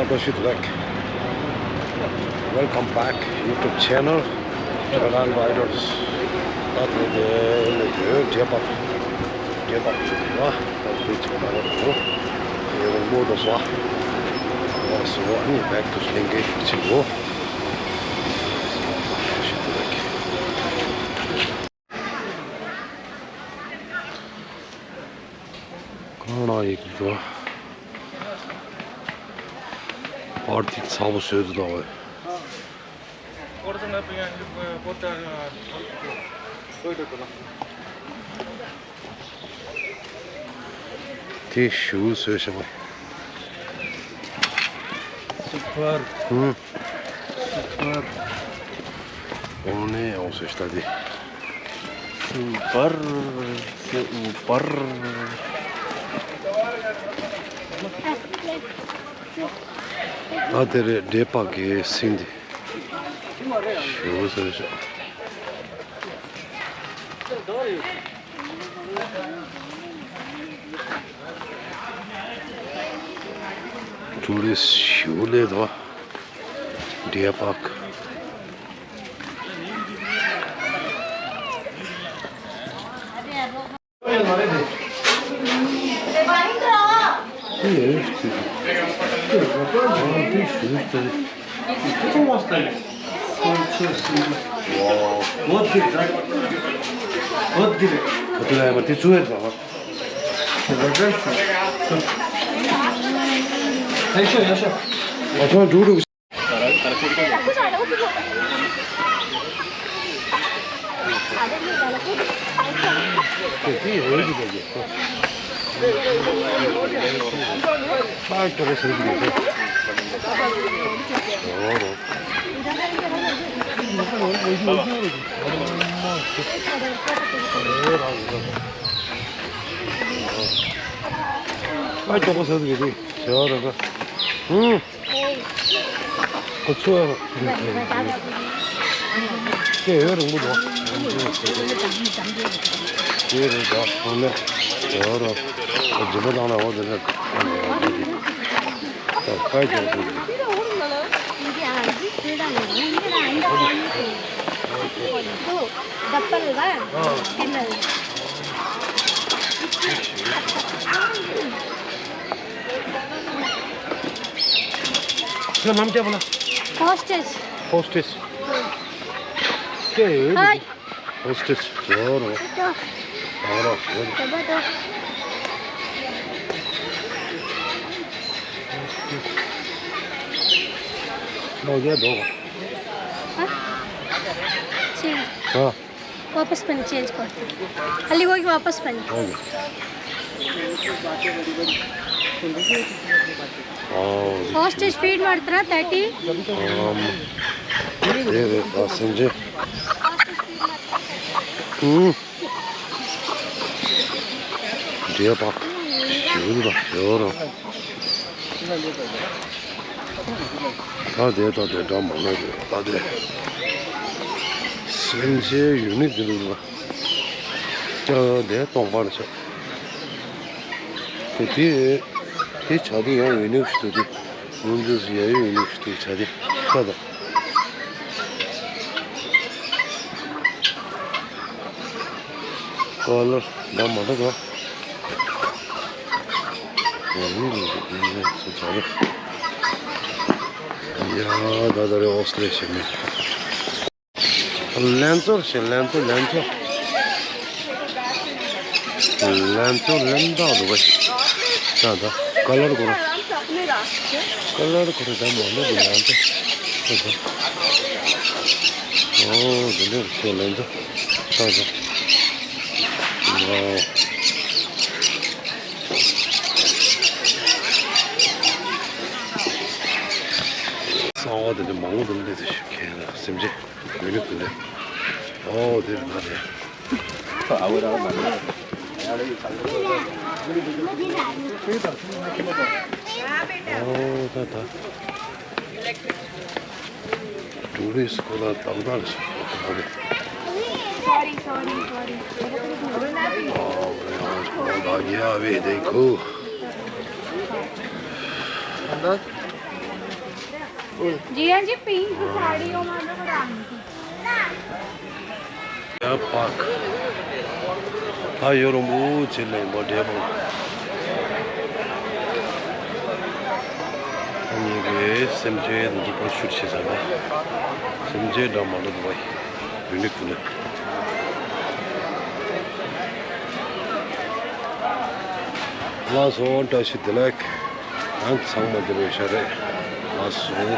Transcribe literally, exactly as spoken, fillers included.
Welcome back YouTube channel, Japan Riders. ད་དེ་དེ་ལས་དེ་འདྲེ་པག་འདྲེ་པག་ཅིག་ཡོད་པ། ད་དེ་ཅིག་མ་རེད་འདུག་དེ་རིང་མོ་འགྲོ་སོང་། ཨ་སོ་ཨ་ནི་བེག་ཏུ་ལེན་གི་ཅིག་འོ། གང་ན་ཡིག་འགྲོ། པར་ཏི་ཚ་པོ་བཟོས་འདུག་ད་བས། དེ་ཞུ་བཟོས་ཤག་པ། སུ་པར། ཧུམ། སུ་པར། འོང་ནས་འོང་ཟེར་ཤག་ད་དེ། སུ་པར། སུ་པར། ད་དེ་རེད་འདྲེ་པག་གི་སིན་དེ། ཞུ་བཟོས་ཤག་ཊུ་རི་སི་ཊི་ཞུ་ལས་དོ། འདྲེ་པག་ཨ་ཅོག་པོ་ཟེར་གི་རེད། ཞེ་བ་ར་ཁ། ཧུམ། ཁོ་ཚོ་སྐད་ཡོད་རིང་པོ་འདུག་དེ་རེད་ད་ཁོང་ནས་ཞེ་བ་ར་ཁ་རྗེ་པོ་དང་ལ་འོ་དེ་ལ་ད་ཁ་ཅོག་པོ་ཟེར་གི། ཁྱོད་ནམ་བསྐྱལ་བ་ལ། ཧོ་སི་ཊེཇ། ཧོ་སི་ཊེཇ། སྐད་ཡོད་ཧའི། ཧོ་སི་ཊེཇ། ཡོད་རོ། ཨ་རོ། ཡོད་རོ། ལོ་རྒྱལ་འགྲོ། ཨ། ཅི། ཨ། वापस पहन, चेंज कर। खाली वो वापस पहन। हाँ। हॉस्टेज फीड मारता रहता है टी। हाँ। ये रे, बस समझे। हम्म। ये पा। शुरू दा, शुरू। ད་དེ་ད་དེ་འདྲ་མང་ནས་རེད་ད་དེ། སེམས་ཅན་ཡུ་ནིག་དེ་འདུག་ལ། ད་དེ་སྟོང་པར་ཆགས། དེ་དེ་དེ་བྱ་དེ་ཡང་ཡུ་ནིག་ཞིག་འདུག་དེ། ང་ཚོས་ཡ་ཡུ་ནིག་ཞིག་འདུག་བྱ་དེ་ད་ད། ཀོ་ལར་འདྲ་མ་འདྲ་ག་ཡ་ད་ད་རེ་ཨོ་སི་ལེ་ཤི་མེད། ལན་ཚོར་ཞེས་ལན་ཚོར་ལན་ཚོར། ལན་ཚོར་ལན་དང་རུ་བ། ད་ད་ཀ་ལར་གོ་ར། ཀ་ལར་གོ་ར་ད་མ་ལ་གི་ལན་ཚོར། ད་ད། ཨོ་འདི་འདྲ་ཞེས་ལན་ཚོར། ད་ད། ཝའོ། གསང་བ་དེ་འདྲ་མང་པོ་འདུག་ལས་དེ་ཞིག་མཁན་ལ་སེམས་ཅན་མི་ལུས་དེ་འདྲ། ཨོ་དེ་རེད་ད་དེ། ཨོ་ད་ད། ཊུ་རི་སི་ཁོ་ན་ཏག་ཏག་རེད་ཤག་རེད། Sorry, sorry, sorry. ཨོ་ད་ཉལ་བའི་དེ་ཁུ། जी हाँ जी, पिंक साड़ी हो मानो राम की। ཡ་པག་ད་ཡོ་རོང་པོ་ཆེ་ལེན་པ་འདྲེ་པོ། ད་ངེད་ཀྱི་སེམས་ཅན་དུ་འཇུག་པར་ཤུལ་ཆེ་ས་ན། སེམས་ཅན་འདྲ་མ་ལུག་པ་ཡུ་ནི་ཀུ་ནི། ལགས་སོ། བཀྲ་ཤིས་བདེ་ལེགས། ཨ་ཚང་མ་འདི་རུ་ཤ་རེད། ལགས་སོ།